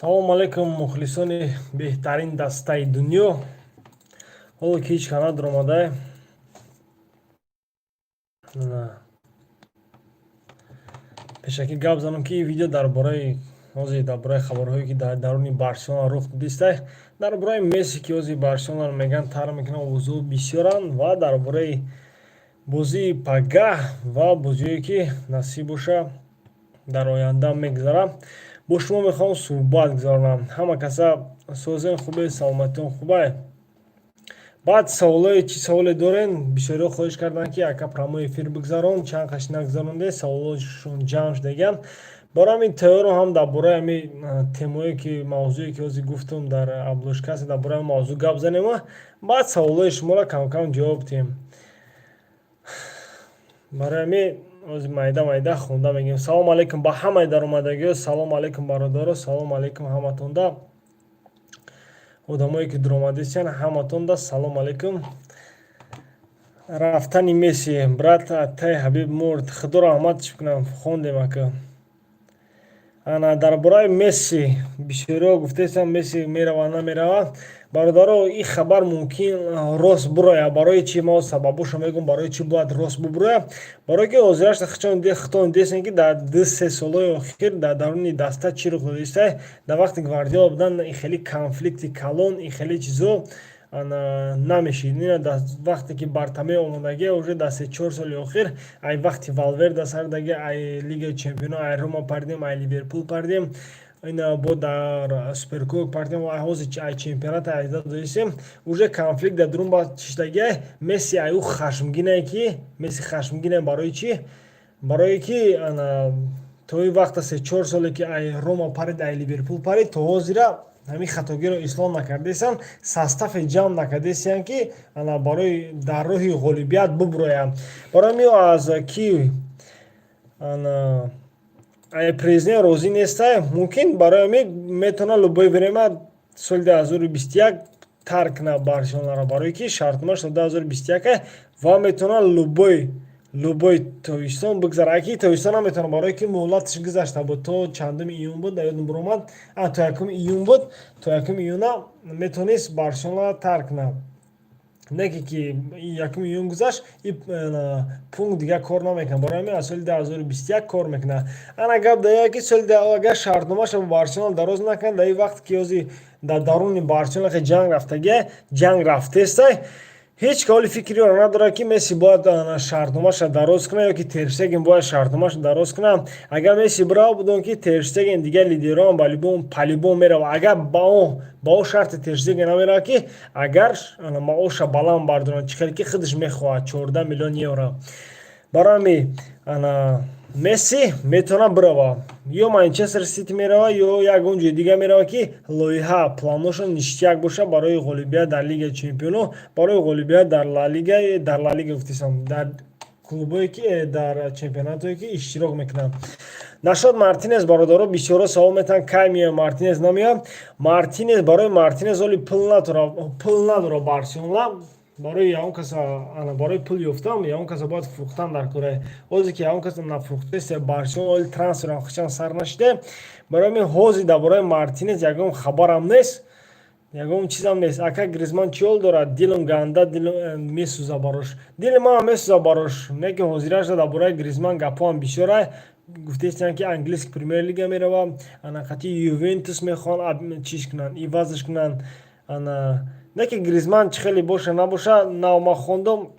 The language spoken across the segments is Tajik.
Салому алайкум, мухлисони беҳтарин дастаи дунё. Ҳоло ки ҳеҷ кас надаромада. Пешакӣ гап занам, ки ин видео дар бораи ҳозир, дар бораи хабарҳое, ки дар даруни Барселона рух додистай, дар бораи Месси, ки ҳозир Барселонаро мегӯянд, тар мекунанд, овозҳо бисёранд, ва дар бораи бозии пагаҳ ва бозиҳое, ки насиб боша, дар оянда мегузарад, бо шумо мехоҳам суҳбат гузаронам. Ҳама каса созен, хубе, саломатиён хубай? Баъд саволое, чӣ саволе дорен? Бисёриҳо хоҳиш карданд, ки ака, прямой эфир бигзарон, чанд қаш нагзаронде, саволошон ҷамъ шудагианд. Барои ҳамин тайёрам ҳам дар бораи ҳамин темое, ки мавзӯе, ки ҳозир гуфтам, дар обложка аст, дар бораи мавзӯъ гап занем, баъд саволҳои шуморо камкам ҷавоб диҳем. Барои ҳамин ҳозир майда майда хонда мегирем. Салому алайкум ба ҳамаи даромадагиҳо, салому алайкум, бародаро, салому алайкум ҳаматонда, одамое, ки дуромадистиян, ҳаматонда салому алайкум. Рафтани Месси, брат, атай Ҳабиб мурд, худо раҳматш кунам, хондем, ака. Ана, дар бораи Месси бисёриҳо гуфтаистанд, Месси мерава, намерава. Бародаро, ин хабар мумкин рост бурояд. Барои чӣ? Мо сабабошо мегӯм, барои чӣ бояд рост бубурояд. Барое ки ҳозирашта хитон десем, ки дар 2-3 солҳои охир дар даруни даста чӣ рух додистай. Дар вақти Гвардиола будан ин хеле конфликти калон, ин хеле чизо намешид. Ина вақте ки Бартомео омадагия, уже дар 3-4 соли охир, ай вақти Валверда сардаги, ай Лигаи чемпионо, ай Рома пардем, ай Ливерпул пардем, ина бо дар Суперкубок пардем, ай ҳозир ай чемпионат айда додисем, уже конфликт дар дурун ба чиштагия. Месси ай ӯ хашмгинае, ки Месси хашмгинае. Барои чӣ? Барое ки ана то ин вақта, 3-4 соле, ки ай Рома парид, ай Ливерпул парид, то ҳозира ҳамин хатогиро ислоҳ накардесанд, состав е ҷамъ накардесиянд, ки ана барои дар роҳи ғолибият бубуроянд. Барои ҳамин аз ки ана ай президент розӣ нестай, мумкин барои ҳамин метавонад любое время соли 2021 тарк кунад Барселонаро, барое ки шартномаш то 2021 ва метавонад любой тобистон бигзара. Аки тобистон наметавонад, барое ки муҳлаташ гузашта буд, то чандуми июн буд, дар ёдам буромад, то 1 июн буд. То 1 июна метавонист Барселонара тарк кунад, не ки 1 июн гузашт, и пункт дигар кор намекунад. Барои ҳамин аз соли 2021 кор мекунад. Ана гап дар ки соли агар шартномаша бо Барселона дароз накунад, дар ин вақт, ки ҳозир дар даруни Барселона ҷанг рафтагия, ҷанг рафтестай, ҳеҷ каоли фикриро надорад, ки Месси бояд шартномаша дароз кунад ё ки Терштеген бояд шартномаша дароз кунад. Агар Месси бирава, будон ки Терштеген, дигар лидерон по-любому мерава. Агар ба он шарти Терштеген намерава, ки агар маоша баланд бардоранд, чӣ хеле ки худаш мехоҳад, 14 миллион евро. Барои ҳамин ана Месси метавонад бирава, ё Манчестер Сити мерава, ё ягон ҷои дигар мерава, ки лоиҳа, планошон ништяк боша барои ғолибият дар Лигаи чемпионо, барои ғолибият дар Ла Лига, дар Ла Лига гуфтисам, дар клубое, ки дар чемпионатое, ки иштирок мекунанд. Нашод Мартинес, бародаро, бисёро савол метаҳанд, кай меояд Мартинес, намеояд Мартинес. Барои Мартинес оли пул надора Барселона. Барои ягон каса, ана, барои пул ёфтан ягон каса бояд фурӯхтан дар кора. Ҳозир ки ягон каса нафурӯхтаест Барселона, оли трансферам хичан сар нашиде. Барои ҳамин ҳозир дар бораи Мартинес ягон хабарам нест, ягон чизам нест. Ака, Гризман чӣ ҳол дорад? Дилам ганда, дилам месӯза барош, дили манам месӯза барош. Не ки ҳозираша дар бораи Гризман гапҳоам бисёра. Гуфтаистанд, ки английский Премер Лига мерава, ана қати Ювентус мехоҳанд чиз кунанд, ивазш кунанд. Ана не ки Гризман чӣ хеле боша, набоша, нав ман хондум,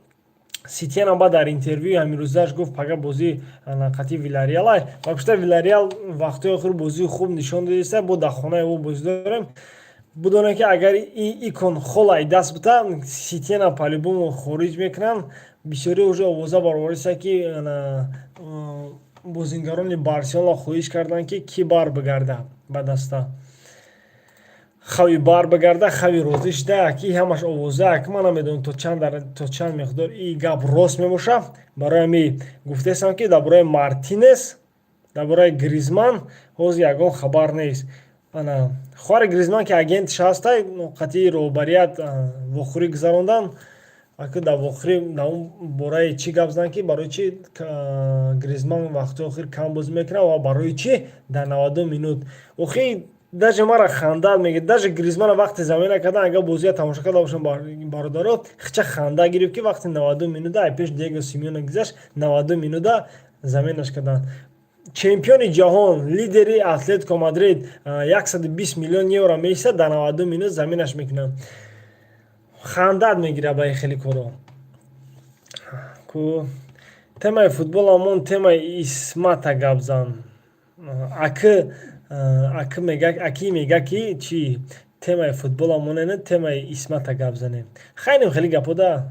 Ситианам баъд дар интервюи ҳамирӯзааш гуфт, пага бозӣ қати Вилареал ва пушта Вилареал вақтҳои охир бозии хуб нишон додиста, бо дар хонаи ӯ бозӣ дорем. Бидонем, ки агар икон холай даст бита, Ситиана по-любому хориҷ мекунанд. Бисёри уже овоза баровариста, ки бозингарони Барселона хоҳиш карданд, ки ки бар бигарда ба даста, Хави бар бигарда. Хави розӣ шуда, ки ҳамаш овоза, ки ман намедонам, то чанд миқдор и гап рост мебошад. Барои ҳамин гуфтаистам, ки дар бораи Мартинес, дар бораи Гризман ҳозир ягон хабар нест. Ана хоҳари Гризман, ки агентш ҳастай, қатъии роҳбарият вохӯрӣ гузарондан. Ака, дар вохӯрӣ дар он бораи чӣ гап заданд, ки барои чӣ Гризман вақтҳои охир кам бозӣ мекунад ва барои чӣ дар 90 минут охи. Даже мара хандат мегирад, даже Гризмана вақте замена кардан, агар бозия тамошо карда бошам, бародаро, хича ханда гирифт, ки вақти 92 минута ай пеш Диего Симеоне гузашт, 92 минута заменаш кардан. Чемпиони ҷаҳон, лидери Атлетико Мадрид, 120 миллион евро месад, дар 92 минут заменаш мекунанд. Хандат мегирад ба ин хеле коро. Ку темаи футболамон, темаи Исмата гап зан. Акы акы мега, аки мега, ки чӣ темаи футболамонене, темаи Исмата гап занем. Хайнем, хеле гапо да.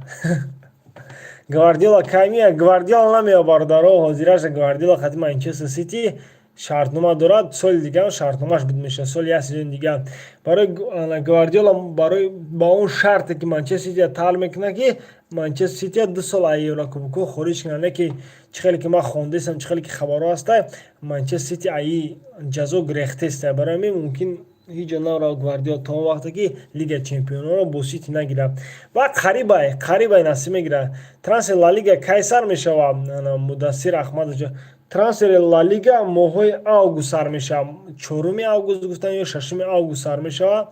Гвардиола кай меяд? Гвардиола намеяд, бародаро. Ҳозираша Гвардиола хати Манчестер Сити шартнома дорад, соли дигар шартномаш буд мешавад, соли як сезони дигар. Барои Гвардиола, барои ба он шарте ки Манчестер Сития тал мекунад, ки Манчестер Сития 2 сол аз Еврокубокҳо хориҷ кунад. Не ки чӣ хеле ки ман хондесам, чӣ хеле ки хабарҳо ҳаста, Манчестер Сити аи ҷазо гирехтеста. Барои ҳамин мумкин ҳеҷ ҷо наравад Гвардиола то он вақте ки Лига чемпиононро бо Сити нагирад. Ва қарибай насиб мегирад. Трансфер Ла Лига кай сар мешавад, Мудассир Ахмадовҷ? Трансфери Ла Лига моҳҳои август сар мешавад, 4 август гуфтан ё 6 август сар мешавад,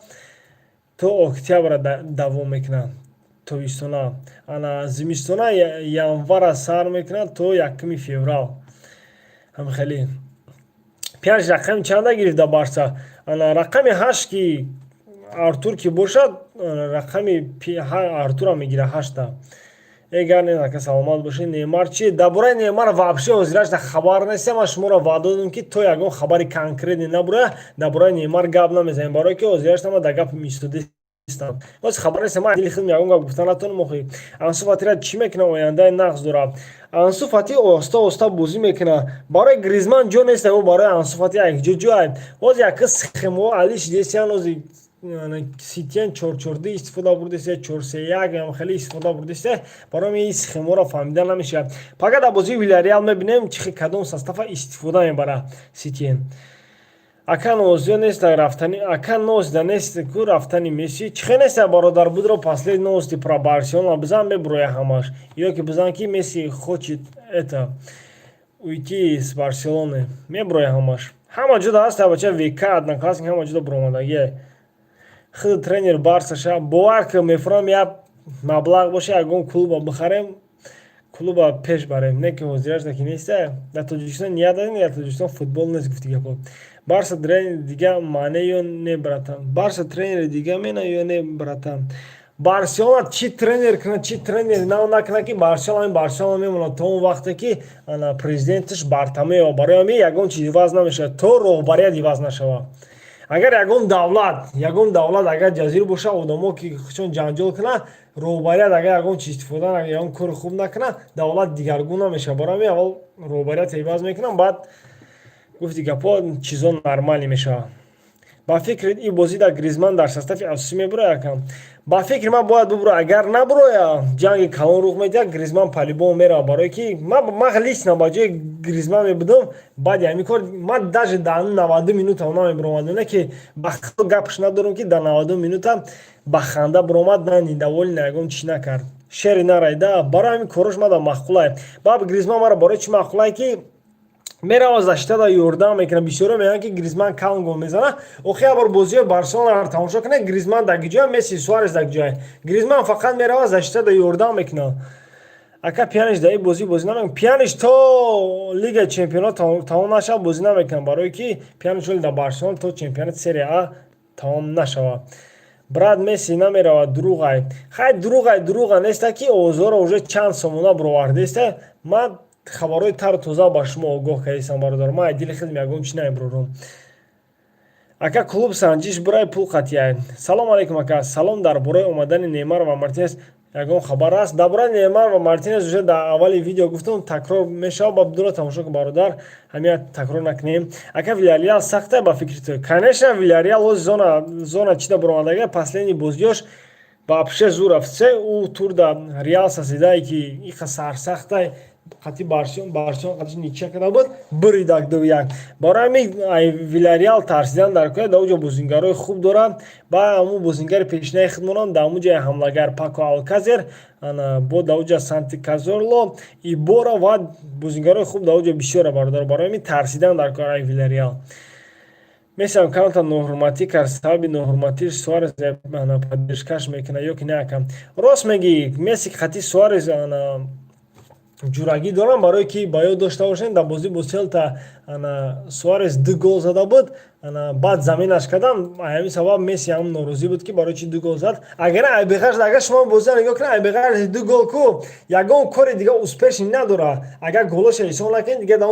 то октябра давом мекунад, тобистона. Ана зимистона январа сар мекунад то 1 феврал. Ҳам хеле. Пянч рақами чанда гирифт дар Барса? Ана рақами 8 ки Артур ки бошад, рақами Артура мегира, ҳашта. Эгар не, ака, саломат бошед. Неймар чи? Дар бораи Неймар вообще ҳозирашда хабар нест. Ман шуморо ваъда додам, ки то ягон хабари конкретный набура, дар бораи Неймар гап намезанем, барое ки ҳозирашда ман дар гапи истодистам. Ҳоз хабар нест, ман дили худам ягон гап гуфта натонам. Охи, Ансу Фатира чӣ мекунад? Ояндаи нағз дорад. Ансу Фати оҳиста оҳиста бозӣ мекунад. Барои Гризман ҷо нест, ӯ барои Ансу Фати якҷо ҷоай. Ҳоз яка схемаҳо али шидесиян. Ҳози Ситиян 4-4-2 истифода бурдеста, 4-3-1 ам хеле истифода бурдеста. Барои ин схемаро фаҳмида намешавад. Пага дар бозии Вилярреал мебинем, чӣ кадом состава истифода мебарад Ситиен. Ака, нозиё нест рафтани, ака, нозида нест ку рафтани Месси? Чӣ хел нест, бародар? Будро последний новости про Барселона бизан, мебуроя ҳамаш. Ё ки бизан, ки Месси хочет это уйти с Барселоны, мебуроя ҳамаш. Ҳама ҷода ҳаст, бача, ВК, Одноклассник, ҳама ҷода буромадагие. Худ тренер Барса ша, бовар ки мефурам, як маблағ боша, ягон клуба бихарем, клуба пеш барем. Не ки ҳозирашда ки неста. Дар Тоҷикистон ният дадем, дар Тоҷикистон футбол нест, гуфти гапо. Барса тренери дига мане ё не, братан? Барса тренери дига мена ё не, братан? Барселона чӣ тренер кунад, чӣ тренер нав накунад, ки Барселона ин Барселона мемонад то он вақте ки ана президенташ Бартомео. Барои ҳамин ягон чиз иваз намешавад, то роҳбарият иваз нашавад. Агар ягон давлат агар ҷазир боша, одамо ки чон ҷанҷол кунад, роҳбарият агар ягон чиз истифода, ягон кори хуб накунад, давлат дигаргун намешавад. Барои ҳамин аввал роҳбарият иваз мекунам, баъд, гуфти гапҳо, чизо нормалӣ мешавад. Ба фикри ин бозӣ дар Гризман дар состави асосӣ мебурояд, акам? Ба фикри ман, бояд бубурояд. Агар набуроя, ҷанги калон рух медиҳад. Гризман по-любому меравад, барое ки ман лично ба ҷои Гризман мебудам. Баъди ҳамин кор ман даже дар 90 минута намебуромадам. Не ки ба гапш надорам, ки дар 90 минута ба ханда буромад, на недовольный, ягон чӣ накард, шери нарайда. Барои ҳамин корош мада маъқулай. Баъд Гризман мара барои чӣ маъқулай, ки мерава, защитада ёрдам мекунад. Бисёро мегӯянд, ки Гризман калон гол мезанад. Охи, як бор бозиҳои Барселонаро тамошо кунед: Гризман дар ҷоя, Месси, Суарес дар ҷоя. Гризман фақат мерава, защитада ёрдам мекунад. Ака, Пьяниш дар ин бозӣ бозӣ намекунад? Пьяниш то Лигаи чемпионот тамом нашавад, бозӣ намекунад, барое ки Пьяниш оли дар Барселона то чемпионати Серия А тамом нашавад. Брат, Месси намеравад, дурӯғай. Хай, дурӯғай, дурӯға неста, ки овозҳоро уже чанд сомона бировардеста. Ман хабарҳои тару тоза ба шумо огоҳ кардистам, бародар. Ман дили хидм ягон чӣ намебурорам. Ака, клуб санҷиш бирай, пул қатъияй. Салом алейкум, ака. Салом. Дар бораи омадани Неймар ва Мартинес ягон хабар аст? Дар бораи Неймар ва Мартинес уже дар аввали видео гуфтам, такрор мешавад. Ба дура тамошо кун, бародар, ҳамия такрор накунем. Ака, Вилярреал сахта ба фикри ту? Конечно, Вилярреал ози зона чида буромадага, последний бозиёш вообще зур рафт. Се ӯ турда Реал Сосьедае, ки иқа сарсахтай, қати Барселона қатиш ничья карда буд, буридак 2-1. Барои ҳамин Вилярреал тарсидан дар кӯя. Дар уҷо бозингарои хуб дорад. Ба ҳамун бозингари пешинаи худмонанд дар ҳамун ҷои ҳамлагар Пако Алказер, бо дар уҷа Санти Казорло, Ибора ва бозингарои хуб дар уҷо бисёра, бародар. Барои ҳамин тарсидан дар кор ай Вилярреал. Месиам камтар ноҳурматӣ кард, сабаби ноҳурматиш Суарез поддержка ш мекунад ё ки не, акам? Рост мегӣ, Месси хати Суарез ҷурагӣ дорам, барое ки ба ёд дошта бошем, дар бозӣ бо Селта Суарез ду гол зада буд, баъд заминаш кардам. Ҳамин сабаб Месси ҳам норозӣ буд, ки барои чи ду гол зад. Агар айбеғарз, агар шумо бозиро нигоҳ кунед, айбеғарзи ду гол ку ягон кори дига успешный надорад. Агар голоша ҳисоб накунед, дига дар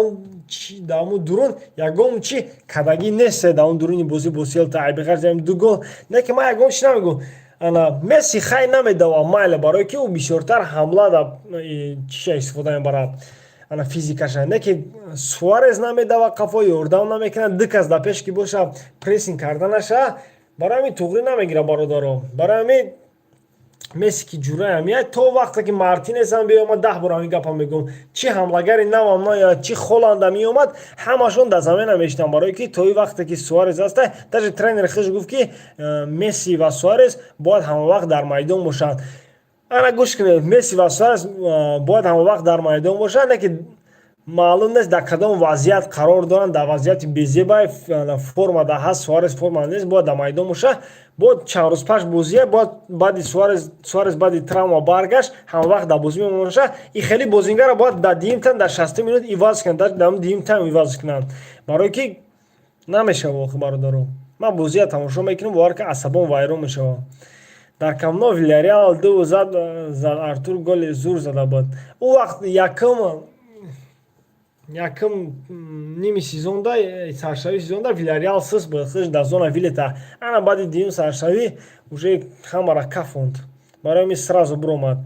он дурун ягон чи кадагӣ нест. Дар он дуруни бозӣ бо Селта айбеғарзи ду гол не, ки ман ягон чи намегӯм. Ана Месси хай намедава, майла, барое ки ӯ бисёртар ҳамла да чиша истифода мебарад, ана физикаша. Не ки Суарез намедава, қафо ёрдам намекунад, ду кас дар пеш ки боша, прессинг карданаша барои ҳамин туғрӣ намегирад, бародаро. Барои ҳамин Месси ки ҷуръаи ҳамия, то вақте ки Мартинесам биёмад, 10 бор ҳамин гапа мегӯм, чӣ ҳамлагари навам наояд, чӣ Холанда меомад, ҳамашон дар замина мешинанд, барое ки то вақте ки Суарез аста, даже тренери худш гуфт, ки Месси ва Суарез бояд ҳамавақт дар майдон бошанд. Ана гӯш кунед, Месси ва Суарез бояд ҳамавақт дар майдон бошанд, не ки маълум нест, дар кадом вазъият қарор доранд. Дар вазъияти безебай форма да ҳаст, Суарез форма нест, бояд дар майдон боша. Бояд чанд рӯз паш бозия, бояд баъди Суарез баъди травма баргашт, ҳамавақт дар бозӣ мемоша. И хеле бозингара бояд дар дуюм тайм, дар 60 минут иваз кунанд, дар дуюм тайм иваз кунанд, барое ки намешава. Охи, бародаро, ман бозия тамошо мекунам, бовар ки асабон вайрон мешавад. Дар Камп Ноу Вильяреал ду зад, Артур голи зур зада буд. Ӯ вақт якум ними сезонда, саршавии сезонда Вильяреал сис буд, худш дар зона вылета. Ана баъди дуюм саршавӣ уже ҳамара кафонд, барои ҳамин сразу биромад.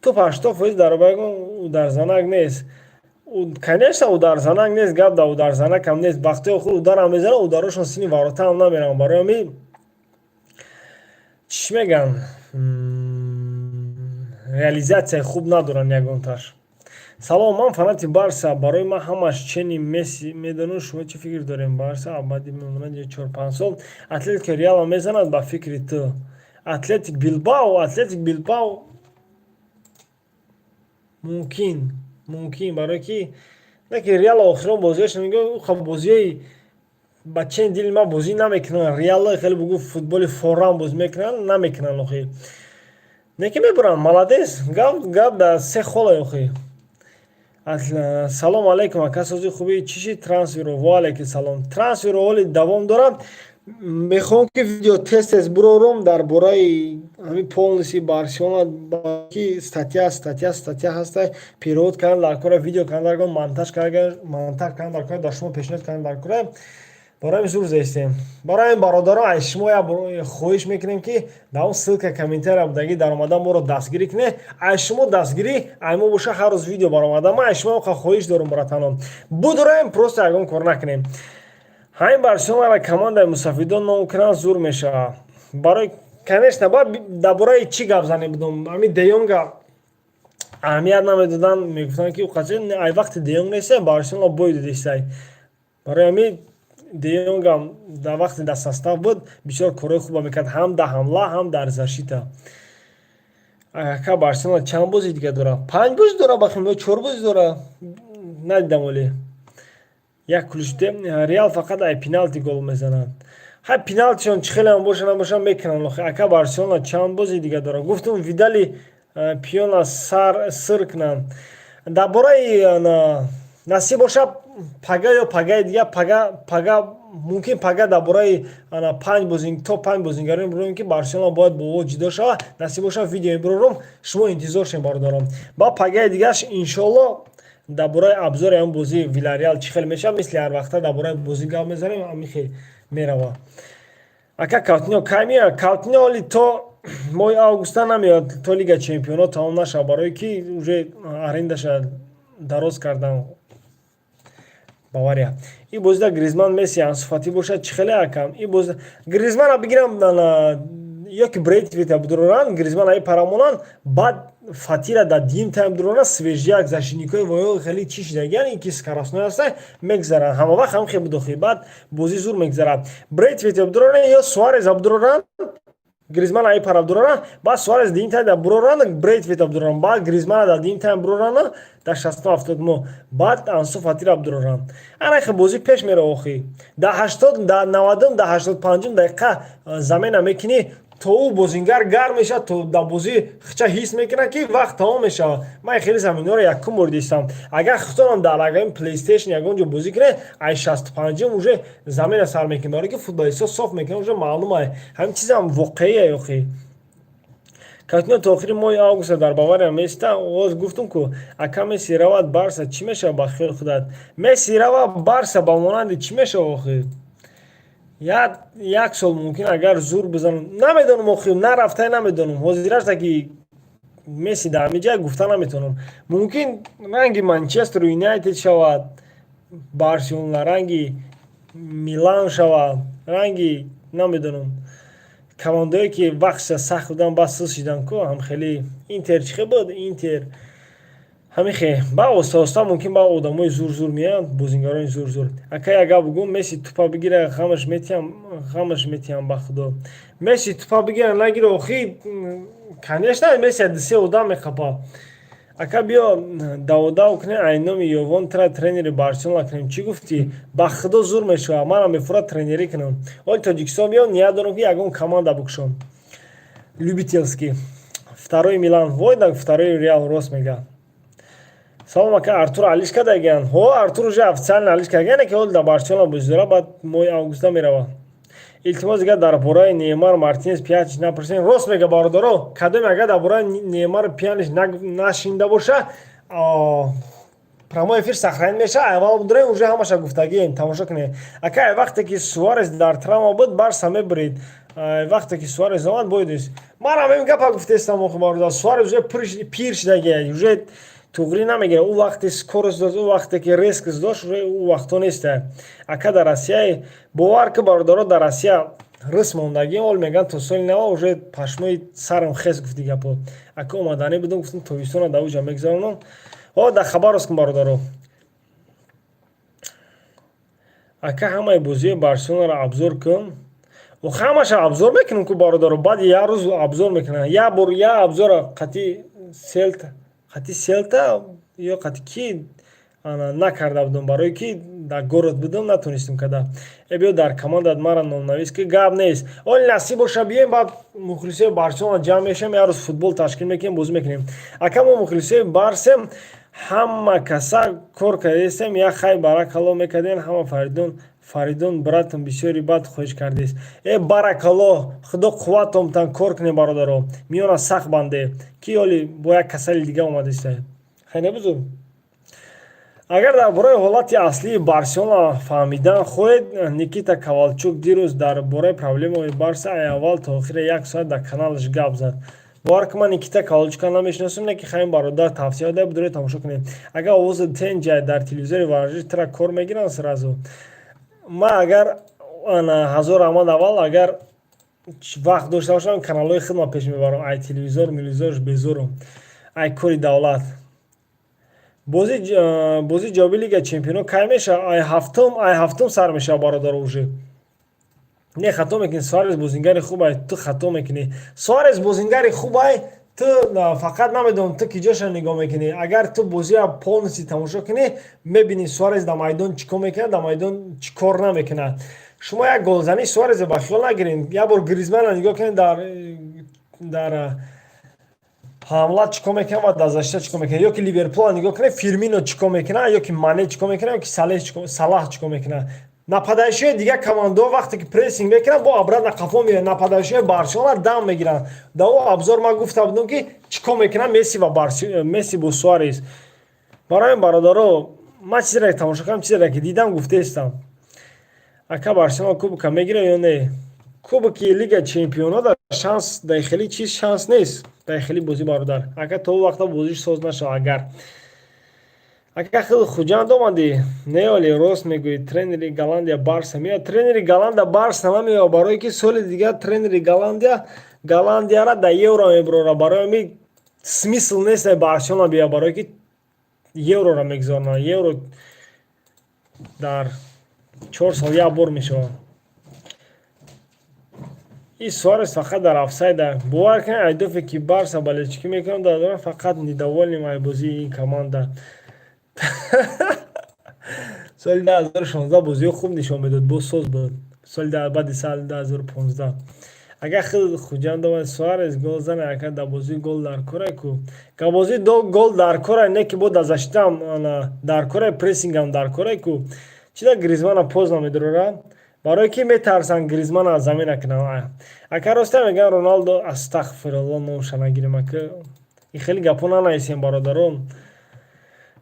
Топ 80% дар ударзанак нест. Конечно, ударзанак нест, гап дар ударзанакам нест. Вақтҳои охир ударам мезанад, ударошон сини ворота ҳам намераванд. Барои ҳамин чӣ мегӯянд, реализатсияи хуб надоранд ягонташ. Салом, ман фанати Барса, барои ман ҳамаш чени Месси медонам. Шумо чӣ фикр дорем, Барса абади мемонад ё 4-5 сол Атлетико Реала мезанад, ба фикри ту? Атлетик Билбао, Атлетик Билбао мумкин, барое ки не ки Реал охирон бозиҳош мегӯ, бозиҳои ба чен дили ман бозӣ намекунанд. Реал хеле бугӯ футболи форам бозӣ мекунанд, намекунанд охир. Не ки мебуранд, молодец, гап дар се хола охир. Салом алейкум, ака, сози, хубӣ? Чӣ шид трансферо? Ва алейкум салом. Трансферо ҳоли давом дорад. Мехоҳам, ки видео тез тез бурорам дар бораи ҳамин полностью Барселона, ки статья ҳаста, перевод кардан дар кора, видео кардан дар кора, монтаж кардан дар кора, дар шумо пешниҳод кардан дар кора. Барои ҳамин зур зестем. Барои ҳамин, бародарон, аз шумо як хоҳиш мекунем, ки дар он ссылка комментария будагӣ даромада моро дастгирӣ кунед. Аз шумо дастгирӣ, ай мо боша ҳар рӯз видео баромада. Ман аз шумо хоҳиш дорам, братано, будураем, просто ягон кор накунем. Ҳамин Барселонара командаи мусафидон ном кунанд, зур мешавад. Барои, конечно, бояд дар бораи чӣ гап занем будум? Ҳамин Деёнга аҳамият намедоданд, мегуфтанд, ки ай вақти Деёнг неста, Барселона бой додистай. Барои ҳамин Деёнгам дар вақти дар состав буд, бисёр корҳои хуба мекард, ҳам дар ҳамла, ҳам дар защита. Ака, Барселона чанд бози дига дорад? Панҷ бозӣ дорад бахим ё чор бозӣ дорад, надидам оле. Як ключ Реал фақат ай пеналти гол мезанад. Ҳай, пеналтишон чӣ хелеам боша, набоша, мекунанд охи. Ака, Барселона чанд бози дига дорад? Гуфтум, Видали пиёна сар сир кунанд. Дар бораи насиб боша, пага ё пагаи дига, пага мумкин, пага дар бораи панҷ бозин, то панҷ бозингароне бирорем, ки Барселона бояд бо о ҷудо шавад. Насиб боша, видео мебирорум, шумо интизор шем, бародарон. Ба пагаи дигаш, иншоалло, дар бораи обзори ҳамн бозии Вилареал чӣ хел мешавад, мисли ҳар вақта дар бораи бозӣ гап мезанем, ҳамин хел мерава. Ака, Каутино кай меояд? Каутино оли то моҳи августа намеояд, то Лига чемпионот тамом нашавад, барое ки уже арендаша дароз кардан Бавария. И бозида Гризман, Месси, Ансу Фати бошад, чӣ хеле, акам? И бози Гризмана бигирам ё ки Брейтвита бидуроранд, Гризман аи парамонанд, баъд Фатира дар дуюм тайм дуроранд, свежак, защитникои воё хеле чӣ шидагиян, ки скоростной ҳаста, мегзаранд. Ҳама вақт ҳам хел будохи, баъд бозӣ зур мегзарад. Брейтвита бидуроранд ё Суареза бидуроранд. Гризмана ай пара дуроран, баъд Суарес дин тайм да буроран, Брейтвейта дуроран, баъд Гризмана да дин тайм буроран дар 60-70-мо, баъд Ансу Фатира дуроран. Ана хе бозӣ пеш мера охи. Да 80, да 90, да 85 дақиқа замена мекунӣ, то ӯ бозингар гарм мешавад, то дар бозӣ хича ҳис мекунад, ки вақт тамом мешавад. Ман хеле заминҳоро якум бор дистам. Агар худтонам дар агаи PlayStation ягон ҷо бозӣ кунед, ай 65-ум уже замина сар мекунед, барое ки футболистҳо соф мекунанд, уже маълум ай. Ҳамин чизам воқеие охи. Каутино то охири моҳи августа дар Бавария места. Оз гуфтум ку. Ака, Месси равад Барса, чӣ мешавад ба хиёли худат? Месси рава Барса, ба монанди чӣ мешавад охир? Як сол мумкин, агар зур бизанам, намедонам охир, нарафтай, намедонам. Ҳозирашта ки Месси дар ҳамин ҷай, гуфта наметавонам. Мумкин, ранги Манчестер Юнайтед шавад Барселона, ранги Милан шавад, ранги намедонам, командое ки вақтша сахт будан, баъд сус шидан ку, ҳам хеле Интер чӣ хел буд, Интер ҳамин хе. Ба оста оста мумкин ба одамои зур зур меянд, бозингарони зур зур. Ака, як гап бугум: Месси тупа бигира, ғамаш метиҳам, ғамаш метиҳам. Ба худо, Месси тупа бигира, нагира, охи, конечно, Месси се одам меқапа. Ака, биё даводав кунем, айноми Ёвон тра тренери Барселона кунем, чӣ гуфтӣ? Ба худо, зур мешавад, манам мефурад тренерӣ кунам. Оли Тоҷикистон биё, ният дорам, ки ягон команда букушам любительский. Второй Милан вой, второй Реал, рост мега. Салом, ака, Артур алиш кардагиян? Ҳо, Артур уже официально алиш кардагиян, ки ҳол дар Барселона бозӣ дорад, баъд моҳи августа меравад. Илтимос, дигар дар бораи Неймар, Мартинес, Пьянич напурсем. Рост мега, бародаро. Кадоме агар дар бораи Неймар, Пьянич нашинида боша, прямой эфир сохранить меша, аввал будурем, уже ҳамаша гуфтагием, тамошо кунед. Ака, вақте ки Суарес дар травма буд, Барса мебурид. Вақте ки Суарес омад, боидис. Ман ҳамин гапа гуфтестам охи, бародар. Суарес уже пир шудагия, уже туғрӣ намегирад. Ӯ вақте скорость дошт, ӯ вақте ки резкость дошт, уже ӯ вақто неста. Ака, дар Россия, бовар ки, бародаро, дар Россия рис мондагӣ, ол мегӯянд, то соли нава уже пашмои сарам хес гуфти гапо. Ака, омаданӣ будам, гуфтам, тобистона дар уҷа мегузаронам. О, дар хабар кун, бародаро. Ака, ҳамаи бозиҳои Барселонаро обзор кун. Ҳамаша обзор мекунем ку, бародаро, баъди як рӯз обзор мекунам. Як бор як обзора қати Селта, қати Селта ё қати ки накарда будам, барое ки дар город будам, натонистем када. Э, биё, дар командат мара номнавис ки, гап нест. Оли насиб боша, биёем, баъд мухлисои Барселона ҷамъ мешавем, як рӯз футбол ташкил мекунем, бозӣ мекунем. Ака, мо мухлисои Барсем, ҳама каса кор кардастем, як хай баракалло мекардем ҳама. Фаридун, Фаридун, братам, бисёри бад хоҳиш кардест. Э, баракалло, худо қувватомтан, кор кунем, бародаро, миёна сахт банде, ки оли бо як касали дига омадеста. Хай, не бузург. Агар дар бораи ҳолати аслии Барселона фаҳмидан хоҳед, Никита Ковалчук дирӯз дар бораи проблемаҳои Барса ай аввал то охира як соат дар каналаш гап зад. Бовар ки, ман Никита Ковалчука намешиносам, не ки хайм бародар тавсия дада будуред, тамошо кунед. Агар овози тенҷай дар телевизори варзиш тра кор мегиранд сразу. Ман агар ҳазор раҳмат, аввал агар вақт дошта бошам, каналҳои худма пеш мебарам. Ай телевизор мелевизорш безорум, ай кори давлат. Бозӣ ҷавоби Лигаи чемпионо кай мешавад? Ай ҳафтум, ай ҳафтум сар мешавад, бародаро, уже. Не, хато мекунӣ, Суарес бозингари хуб ай, ту хато мекунӣ. Суарес бозингари хуб ай, ту фақат намедонам, ту киҷоша нигоҳ мекунӣ. Агар ту бозиро полностью тамошо кунӣ, мебинӣ, Суарес дар майдон чӣ кор мекунад, дар майдон чӣ кор намекунад. Шумо як голзании Суарезе ба хиёл нагиред. Як бор Гризманро нигоҳ кунед, дар ҳамла чӣ кор мекунад ва дар защита чӣ кор мекунад. Ё ки Ливерпулро нигоҳ кунед, Фирмино чӣ кор мекунад, ё ки Мане чӣ кор мекунад, ё ки Салаҳ чӣ кор мекунад. Нападающиҳои дигар командаҳо вақте ки прессинг мекунанд, бо обратно қафо меоянд. Нападающиҳои Барселона дам мегиранд. Дар о обзор ман гуфта будам, ки чӣ кор мекунанд Месси ва Месси бо Суарес. Барои бародаро, ман чизеро тамошо кардам, чизеро ки дидам, гуфтаистам. Ака, Барселона кубока мегирад ё не? Кубоки Лига чемпионо дар шанс, дар хеле чиз шанс нест, дар хеле бозӣ, бародар. Ака, то вақта бозиш соз нашава. Агар, ака, хеле Хуҷанд омадӣ, не оли рост мегӯӣ, тренери Голландия Барса меояд? Тренери Голландия Барса намеояд, барое ки соли дигар тренери Голландия Голландияра дар Евро мебурора. Барои ҳамин смысл нест Барселона биёяд, барое ки Еврора мегузаронад. Евро дар 4 сол як бор мешавад. И Суарес фақат дар офсайда. Бовар кунед, айдофе ки Барса болельщикӣ мекунам, дар фақат недовольным ай бозии ин команда. Соли 2016 бозиҳо хуб нишон медод, боз соз буд. Соли баъди соли 2015. Агар худ Хуҷанд омад, Суарес гол зана, ака, дар бозӣ гол дар корай ку. Га бозӣ гол дар корай, не ки бо дар защитаам дар корай, прессингам дар корай ку. Чида Гризмана поздно медурора? Барое ки метарсанд Гризмана аз замина кунанд. Ака, роста мегӯян, Роналдо, астағфирулло, номша нагирем, ака. И хеле гапҳо нанависем, бародарон.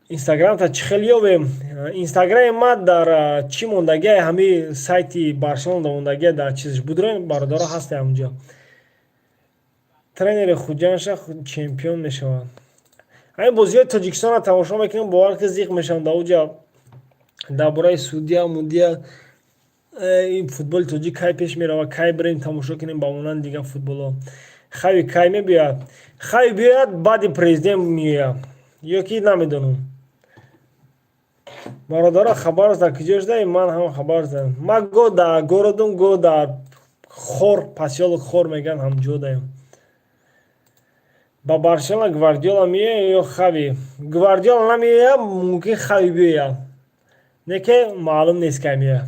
Инстаграмта чӣ хел ёбем? Инстаграми ма дар чӣ мондагия, ҳамин сайти Барселона мондагия, дар чизш будурем, бародаро, ҳасте ҳамунҷо. Тренери Хуҷандша чемпион мешавад. Ҳамин бозиҳои Тоҷикистонро тамошо мекунем, бовар ки зиқ мешавам. Дар уҷа дар бораи судья мудия, ин футболи тоҷик кай пеш меравад, кай бирем тамошо кунем ба монанди дигар футболҳо? Хави кай мебиёяд? Хави биёяд, баъди президент меояд ё ки намедонам. Бародаро, хабар дар куҷо шуда? Ман ҳам хабар задам. Ман го дар городум, го дар Хор, посёлок Хор мегӯянд, ҳамҷо даем. Ба Барселона Гвардиола меояд ё Хави? Гвардиола намеояд, мумкин Хави биёяд, не ки маълум нест, кай меояд.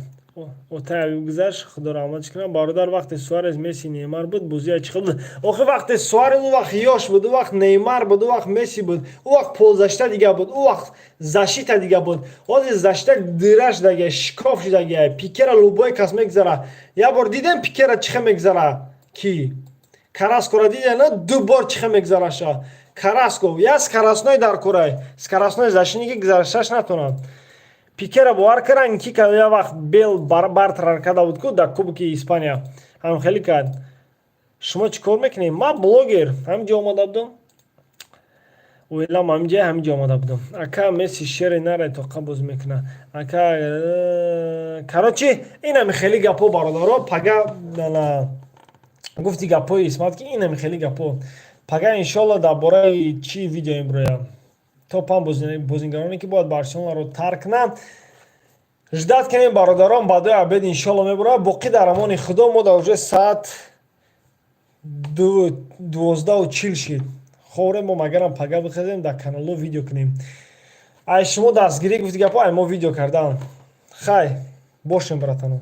Отай Абиб гузашт, худо раҳматш кунад. Бародар, вақте Суарес, Месси, Неймар буд, бозия чӣ хел буд? Охир вақте Суарес, ӯ вақт ёш буд, ӯ вақт Неймар буд, ӯ вақт Месси буд, ӯ вақт полузащита дига буд, ӯ вақт защита дига буд. Ҳозир защита дыра шудагия, шикоф шудагия. Пикера любой кас мегузара. Як бор дидем, Пикера чӣ хел мегузара, ки Караскоро дидем, на ду бор чӣ хел мегузараша Караско. Як скоростной дар корай, скоростной защитники гузашташ натонад. Пикера бовар каран, ки як вақт Бел Бартрар карда буд ку дар Кубки Испания, ҳам хеле кард. Шумо чӣ кор мекунед? Ман блогер, ҳамин ҷо омада будам, оилам ҳаминҷа, ҳамин ҷо омада будам. Ака, Месси шери наре тоқа бозӣ мекунад, ака. Короче, инами хеле гапҳо, бародаро. Пага гуфти гапҳои Исмат, ки инами хеле гапҳо. Пага, иншоалло, дар бораи чӣ видео имрӯя? Топам бозингароне ки бояд Барселонаро тарк кунанд. Ждать кунем, бародарон, баъдои обед, иншоалло, мебурад. Боқӣ дар амони Худо. Мо дар уже саат 12:40 шид, ховрем. Мо магарам пага бихезем, дар каналҳо видео кунем. Ай шумо дастгирӣ, гуфти гапҳо, ай мо видео кардан. Хай бошем, братано.